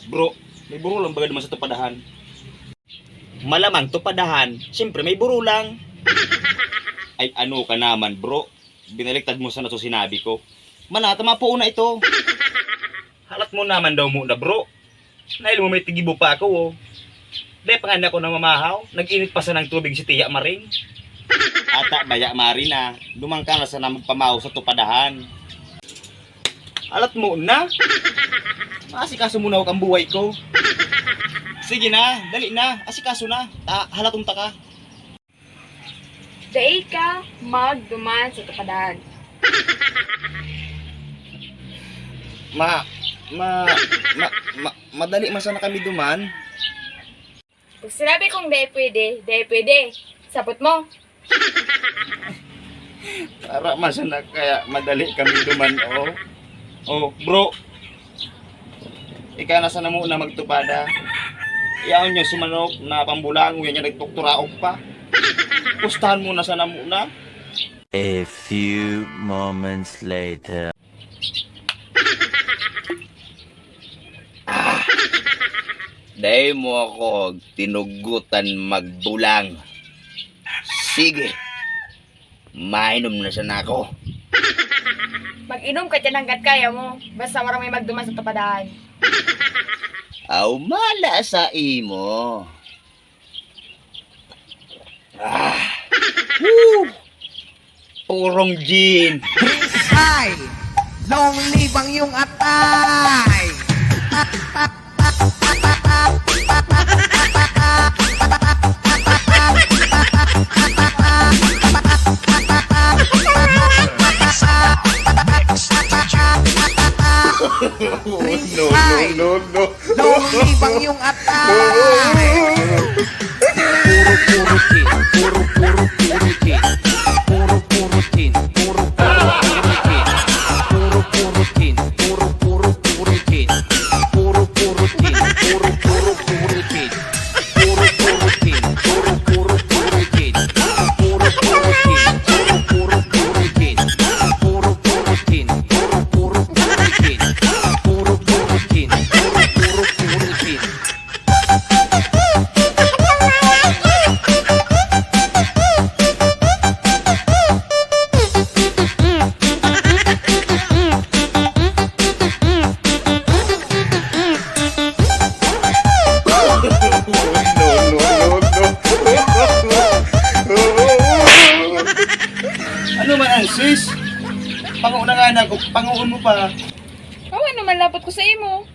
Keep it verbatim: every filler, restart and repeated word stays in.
Bro, may burulang baga duman sa tupadahan. Malamang tupadahan, siyempre may burulang. Ay, ano ka naman, bro? Binaliktad mo sana to sinabi ko. Manata, mapuo na ito. Halat mo naman daw muna, bro. Nail mo may tigibo pa ako, oh. Dai pa nga ako namamahaw, nag-init pa sanang tubig si Tiya Maring. Ata baya, Marina, duman ka na sana magpamahaw sa tupadahan. Alat mo na? Asikaso mo na ako ang buhay ko. Sige na, dali na, asikaso na. Ta halaton ta ka. Dai ka magduman sa tupadahan. Ma, ma, ma, ma, madali man sana kami duman. Kung sinabi kong dai pwede, dai pwede. Sapot mo? Para man sana kaya madali kami duman, oh. Oh, bro. Ika na sana muna magtupada. Yaon niya sumanok na pambulango yan niya nagtukturaok pa. Pustahan mo na sana muna. A few moments later. Dai mo ako tinugutan magbulang. Sige, mainom na sana ako. Mag-inom ka dyan hanggat kaya mo. Basta wala may magduman sa tupadahan. Aw, mala sa imo. Ah. Woo! Purong gin. Ay! Long live ang iyong atay! No, no, no, no. Long live ang iyong atay! Puro, puro tin, puro, puro, puro tin. Puro, puro tin, puro, puro, puro tin. Puro, puro tin, puro, puro, puro tin. Puro, puro tin, puro, puro, puro tin. Puro, puro tin, puro, puro, puro tin. Puro, puro tin, puro, puro, puro tin. Puro, puro tin, puro, puro, puro tin. Puro, puro tin, puro, puro, puro tin. No, no, no, no. Ano man ang sis? Pangu na nga na, panguon mo pa. Awan naman lapot ko sa imo.